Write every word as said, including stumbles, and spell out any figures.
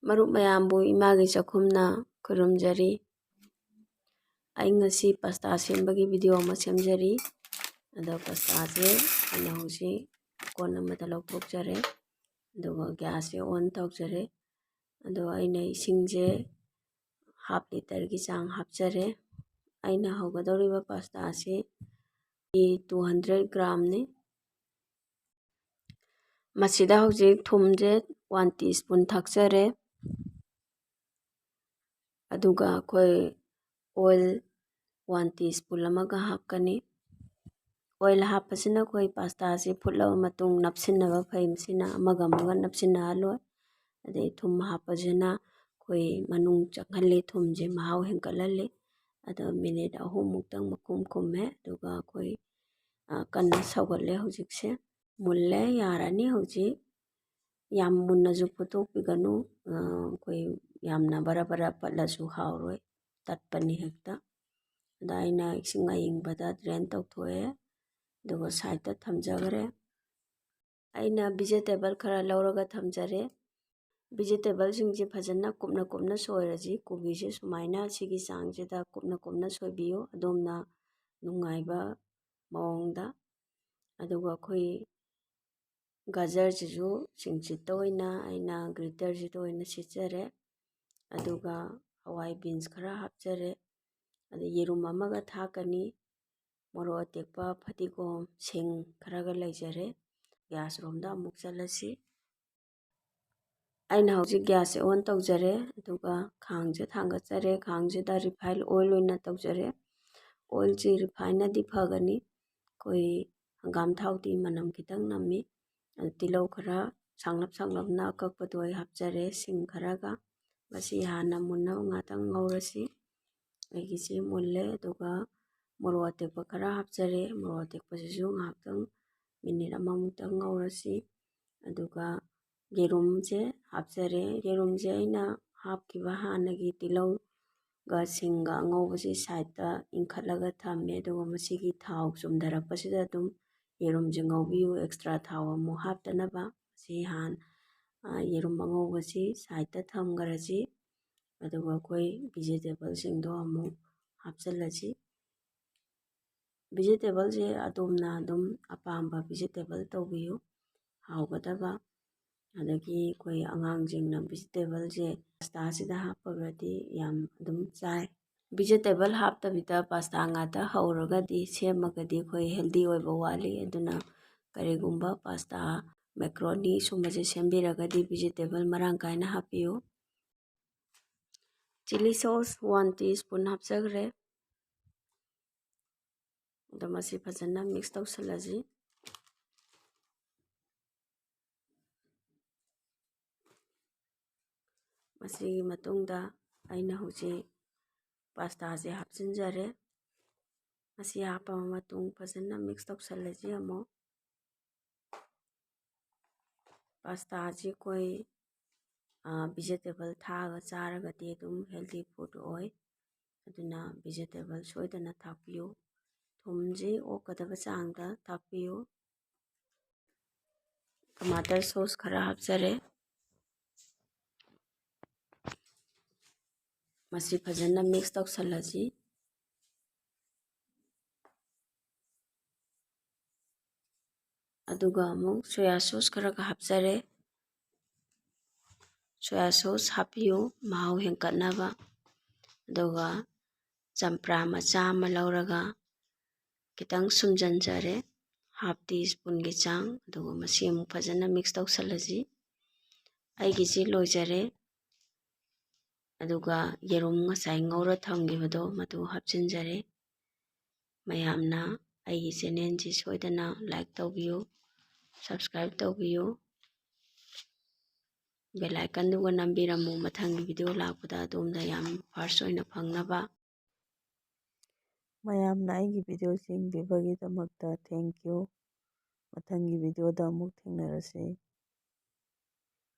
ꯃꯔꯨꯞ ꯃꯌꯥꯝꯕꯨ ꯏꯃꯥꯒꯤ ꯆꯥꯛꯈꯨꯝꯅ ꯈꯨꯔꯨꯝꯖꯔꯤ꯫ ꯑꯩ ꯉꯁꯤ pasta ꯁꯦꯝꯕꯒꯤ video ꯑꯃ ꯁꯦꯝꯖꯔꯤ꯫ ꯑꯗꯣ pastaꯁꯦ ꯑꯩꯅ ꯍꯧꯖꯤꯛ ꯀꯣꯟ ꯑꯃꯗ ꯂꯧꯊꯣꯛꯆꯔꯦ꯫ ꯑꯗꯨꯒ gasꯁꯦ on ꯇꯧꯖꯔꯦ꯫ ꯑꯗꯣ ꯑꯩꯅ ꯏꯁꯤꯡꯁꯦ half literꯒꯤ ꯆꯥꯡ ꯍꯥꯞꯆꯔꯦ꯫ ꯑꯩꯅ ꯍꯧꯒꯗꯧꯔꯤꯕ pastaꯁꯤ two hundred gramꯅꯤ꯫ ꯃꯁꯤꯗ ꯍꯧꯖꯤꯛ ꯊꯨꯝꯁꯦ one teaspoon ꯊꯥꯛꯆꯔꯦ꯫ ꯑꯗꯨꯒ ꯑꯩꯈꯣꯏ oil one teaspoon ꯑꯃꯒ ꯍꯥꯞꯀꯅꯤ꯫ Oil ꯍꯥꯞꯄꯁꯤꯅ ꯑꯩꯈꯣꯏ pastaꯁꯤ ꯐꯨꯠꯂꯕ ꯃꯇꯨꯡ ꯅꯞꯁꯤꯟꯅꯕ ꯐꯩ꯫ ꯃꯁꯤꯅ ꯑꯃꯒ ꯑꯃꯒ ꯅꯞꯁꯤꯟꯅꯍꯜꯂꯣꯏ꯫ ꯑꯗꯩ ꯊꯨꯝ ꯍꯥꯞꯄꯁꯤꯅ ꯑꯩꯈꯣꯏ ꯃꯅꯨꯡ ꯆꯪꯍꯜꯂꯤ, ꯊꯨꯝꯁꯦ ꯃꯍꯥꯎ ꯍꯦꯟꯒꯠꯍꯜꯂꯤ꯫ ꯑꯗꯣ minute ꯑꯍꯨꯝꯃꯨꯛꯇꯪ ꯃꯈꯨꯝ ꯈꯨꯝꯃꯦ꯫ ꯑꯗꯨꯒ ꯑꯩꯈꯣꯏ, ꯑ, ꯀꯟꯅ ꯁꯧꯒꯠꯂꯦ ꯍꯧꯖꯤꯛꯁꯦ꯫ ꯃꯨꯜꯂꯦ, ꯌꯥꯔꯅꯤ ꯍꯧꯖꯤꯛ꯫ ꯌꯥꯝ ꯃꯨꯟꯅꯁꯨ ꯐꯨꯠꯇꯣꯛꯄꯤꯒꯅꯨ꯫ ꯑ, ꯑꯩꯈꯣꯏ ꯌꯥꯝꯅ ꯕꯔ ꯕꯔ ꯄꯠꯂꯁꯨ ꯍꯥꯎꯔꯣꯏ, ꯇꯠꯄꯅꯤ ꯍꯦꯛꯇ꯫ ꯑꯗ ꯑꯩꯅ ꯏꯁꯤꯡ ꯑꯏꯪꯕꯗ drain ꯇꯧꯊꯣꯛꯑꯦ, ꯑꯗꯨꯒ sideꯇ ꯊꯝꯖꯈ꯭ꯔꯦ꯫ ꯑꯩꯅ vegetable ꯈꯔ ꯂꯧꯔꯒ ꯊꯝꯖꯔꯦ꯫ Vegetableꯁꯤꯡꯁꯦ ꯐꯖꯅ ꯀꯨꯞꯅ ꯀꯨꯞꯅ ꯁꯣꯏꯔꯁꯤ꯫ ꯀꯣꯕꯤꯁꯦ ꯁꯨꯃꯥꯏꯅ ꯁꯤꯒꯤ ꯆꯥꯡꯁꯤꯗ ꯀꯨꯞꯅ ꯀꯨꯞꯅ ꯁꯣꯏꯕꯤꯌꯨ, ꯑꯗꯣꯝꯅ ꯅꯨꯡꯉꯥꯏꯕ ꯃꯑꯣꯡꯗ꯫ ꯑꯗꯨꯒ ꯑꯩꯈꯣꯏ ꯒꯖꯔꯁꯤꯁꯨ ꯁꯤꯡꯁꯤꯠꯇ ꯑꯣꯏꯅ ꯑꯩꯅ graterꯁꯤꯗ ꯑꯣꯏꯅ ꯁꯤꯠꯆꯔꯦ꯫ ꯑꯗꯨꯒ ꯍꯋꯥꯏ beans ꯈꯔ ꯍꯥꯞꯆꯔꯦ꯫ ꯑꯗ ꯌꯦꯔꯨꯝ ꯑꯃꯒ ꯊꯥꯛꯀꯅꯤ꯫ ꯃꯣꯔꯣꯛ ꯑꯇꯦꯛꯄ, ꯐꯗꯤꯒꯣꯝ, ꯁꯤꯡ ꯈꯔꯒ ꯂꯩꯖꯔꯦ꯫ Gasꯔꯣꯝꯗ ꯑꯃꯨꯛ ꯆꯠꯂꯁꯤ꯫ ꯑꯩꯅ ꯍꯧꯖꯤꯛ gasꯁꯦ on ꯇꯧꯖꯔꯦ, ꯑꯗꯨꯒ ꯈꯥꯡꯁꯦ ꯊꯥꯡꯒꯠꯆꯔꯦ꯫ ꯈꯥꯡꯁꯤꯗ refine oil ꯑꯣꯏꯅ ꯇꯧꯖꯔꯦ꯫ Oilꯁꯤ refineꯅꯗꯤ ꯐꯒꯅꯤ꯫ ꯑꯩꯈꯣꯏ ꯍꯪꯒꯥꯝ ꯊꯥꯎꯗꯤ ꯃꯅꯝ ꯈꯤꯇꯪ ꯅꯝꯃꯤ꯫ ꯑꯗꯨ ꯇꯤꯜꯍꯧ ꯈꯔ ꯁꯥꯡꯂꯞ ꯁꯥꯡꯂꯞꯅ ꯑꯀꯛꯄꯗꯣ ꯑꯩ ꯍꯥꯞꯆꯔꯦ, ꯁꯤꯡ ꯈꯔꯒ꯫ ꯃꯁꯤ ꯍꯥꯟꯅ ꯃꯨꯟꯅꯕ ꯉꯥꯛꯇꯪ ꯉꯧꯔꯁꯤ꯫ ꯑꯩꯒꯤꯁꯤ ꯃꯨꯜꯂꯦ꯫ ꯑꯗꯨꯒ ꯃꯣꯔꯣꯛ ꯑꯇꯦꯛꯄ ꯈꯔ ꯍꯥꯞꯆꯔꯦ꯫ ꯃꯣꯔꯣꯛ ꯑꯇꯦꯛꯄꯁꯤꯁꯨ ꯉꯥꯏꯍꯥꯛꯇꯪ minute ꯑꯃꯃꯨꯛꯇꯪ ꯉꯧꯔꯁꯤ꯫ ꯑꯗꯨꯒ ꯌꯦꯔꯨꯝꯁꯦ ꯍꯥꯞꯆꯔꯦ꯫ ꯌꯦꯔꯨꯝꯁꯦ ꯑꯩꯅ ꯍꯥꯞꯈꯤꯕ ꯍꯥꯟꯅꯒꯤ ꯇꯤꯜꯍꯧꯒ ꯁꯤꯡꯒ ꯑꯉꯧꯕꯁꯤ sideꯇ ꯏꯪꯈꯠꯂꯒ ꯊꯝꯃꯦ꯫ ꯑꯗꯨꯒ ꯃꯁꯤꯒꯤ ꯊꯥꯎ ꯆꯨꯝꯊꯔꯛꯄꯁꯤꯗ ꯑꯗꯨꯝ ꯌꯦꯔꯨꯝꯁꯦ ꯉꯧꯕꯤꯌꯨ, extra ꯊꯥꯎ ꯑꯃꯨꯛ ꯍꯥꯞꯇꯅꯕ꯫ ꯃꯁꯤ ꯍꯥꯟ-, ꯌꯦꯔꯨꯝ ꯑꯉꯧꯕꯁꯤ ꯁꯥꯏꯠꯇ ꯊꯝꯈ꯭ꯔꯁꯤ꯫ ꯑꯗꯨꯒ ꯑꯩꯈꯣꯏ ꯚꯤꯖꯤꯇꯦꯕꯜꯁꯤꯡꯗꯣ ꯑꯃꯨꯛ ꯍꯥꯞꯆꯤꯜꯂꯁꯤ꯫ ꯚꯤꯖꯤꯇꯦꯕꯜꯁꯦ ꯑꯗꯣꯝꯅ ꯑꯗꯨꯝ ꯑꯄꯥꯝꯕ ꯚꯤꯖꯤꯇꯦꯕꯜ ꯇꯧꯕꯤꯌꯨ, ꯍꯥꯎꯒꯗꯕ꯫ ꯑꯗꯒꯤ ꯑꯩꯈꯣꯏ ꯑꯉꯥꯡꯁꯤꯡꯅ ꯚꯤꯖꯤꯇꯦꯕꯜꯁꯦ ꯄꯥꯁꯇꯥꯁꯤꯗ ꯍꯥꯞꯄꯒꯗꯤ ꯌꯥꯝ ꯑꯗꯨꯝ ꯆꯥꯏ꯫ ꯚꯤꯖꯤꯇꯦꯕꯜ ꯍꯥꯞꯇꯕꯤꯗ ꯄꯥꯁꯇꯥ ꯉꯥꯛꯇ ꯍꯧꯔꯒꯗꯤ, ꯁꯦꯝꯃꯒꯗꯤ ꯑꯩꯈꯣꯏ ꯍꯦꯜꯗꯤ ꯑꯣꯏꯕ ꯋꯥꯠꯂꯤ꯫ ꯑꯗꯨꯅ ꯀꯔꯤꯒꯨꯝꯕ ꯄꯥꯁꯇꯥ, ꯃꯦꯀ꯭ꯔꯣꯅꯤ ꯁꯨꯝꯕꯁꯦ ꯁꯦꯝꯕꯤꯔꯒꯗꯤ ꯚꯤꯖꯤꯇꯦꯕꯜ ꯃꯔꯥꯡ ꯀꯥꯏꯅ ꯍꯥꯞꯄꯤꯌꯨ꯫ Chilli sauce one teaspoon ꯍꯥꯞꯆꯈ꯭ꯔꯦ꯫ ꯑꯗꯣ ꯃꯁꯤ ꯐꯖꯅ ꯃꯤꯛꯁ ꯇꯧꯁꯜꯂꯁꯤ꯫ ꯃꯁꯤꯒꯤ ꯃꯇꯨꯡꯗ ꯑꯩꯅ ꯍꯧꯖꯤꯛ ꯄꯥꯁꯇꯥꯁꯦ ꯍꯥꯞꯆꯤꯟꯖꯔꯦ꯫ ꯃꯁꯤ ꯍꯥꯞꯄ ꯃꯇꯨꯡ ꯐꯖꯅ ꯃꯤꯛꯁ ꯇꯧꯁꯜꯂꯁꯤ ꯑꯃꯨꯛ꯫ ꯄꯥꯁꯇꯥꯁꯤ ꯑꯩꯈꯣꯏ, ꯑ, ꯚꯤꯖꯤꯇꯦꯕꯜ ꯊꯥꯛꯑꯒ ꯆꯥꯔꯒꯗꯤ ꯑꯗꯨꯝ ꯍꯦꯜꯗꯤ ꯐꯨꯗ ꯑꯣꯏ꯫ ꯑꯗꯨꯅ ꯚꯤꯖꯤꯇꯦꯕꯜ ꯁꯣꯏꯗꯅ ꯊꯥꯛꯄꯤꯌꯨ꯫ ꯊꯨꯝꯁꯤ ꯑꯣꯛꯀꯗꯕ ꯆꯥꯡꯗ ꯊꯥꯛꯄꯤꯌꯨ꯫ ꯇꯃꯥꯇꯔ ꯁꯣꯁ ꯈꯔ ꯍꯥꯞꯆꯔꯦ꯫ ꯃꯁꯤ ꯐꯖꯅ ꯃꯤꯛꯁ ꯇꯧꯁꯜꯂꯁꯤ꯫ ꯑꯗꯨꯒ ꯑꯃꯨꯛ ꯁꯣꯌꯥ ꯁꯣꯁ ꯈꯔꯒ ꯍꯥꯞꯆꯔꯦ꯫ ꯁꯣꯌꯥ ꯁꯣꯁ ꯍꯥꯞꯄꯤꯌꯨ, ꯃꯍꯥꯎ ꯍꯦꯟꯀꯠꯅꯕ꯫ ꯑꯗꯨꯒ ꯆꯝꯄ꯭ꯔꯥ ꯃꯆꯥ ꯑꯃ ꯂꯧꯔꯒ ꯈꯤꯇꯪ ꯁꯨꯝꯖꯤꯟꯖꯔꯦ, ꯍꯥꯐ ꯇꯤ ꯁ꯭ꯄꯨꯟꯒꯤ ꯆꯥꯡ꯫ ꯑꯗꯨꯒ ꯃꯁꯤ ꯑꯃꯨꯛ ꯐꯖꯅ ꯃꯤꯛꯁ ꯇꯧꯁꯜꯂꯁꯤ꯫ ꯑꯩꯒꯤꯁꯤ ꯂꯣꯏꯖꯔꯦ꯫ ꯑꯗꯨꯒ ꯌꯦꯔꯨꯝ ꯉꯁꯥꯏ ꯉꯧꯔ ꯊꯝꯈꯤꯕꯗꯣ ꯃꯗꯨ ꯍꯥꯞꯆꯤꯟꯖꯔꯦ꯫ ꯃꯌꯥꯝꯅ ꯑꯩꯒꯤ ꯆꯦꯅꯦꯜꯁꯤ ꯁꯣꯏꯗꯅ ꯂꯥꯏꯛ ꯇꯧꯕꯤꯌꯨ, ꯁꯕꯁꯀ꯭ꯔꯥꯏꯕ ꯇꯧꯕꯤꯌꯨ꯫ ꯕꯦꯜ ꯑꯥꯏꯀꯟꯗꯨꯒ ꯅꯝꯕꯤꯔꯝꯃꯨ, ꯃꯊꯪꯒꯤ ꯚꯤꯗꯤꯑꯣ ꯂꯥꯛꯄꯗ ꯑꯗꯣꯝꯗ ꯌꯥꯝ ꯐꯥꯔꯁ ꯑꯣꯏꯅ ꯐꯪꯅꯕ꯫ ꯃꯌꯥꯝꯅ ꯑꯩꯒꯤ ꯚꯤꯗꯤꯑꯣꯁꯤ ꯌꯦꯡꯕꯤꯕꯒꯤꯗꯃꯛꯇ thank you꯫ ꯃꯊꯪꯒꯤ ꯚꯤꯗꯤꯑꯣꯗ ꯑꯃꯨꯛ ꯊꯦꯡꯅꯔꯁꯤ꯫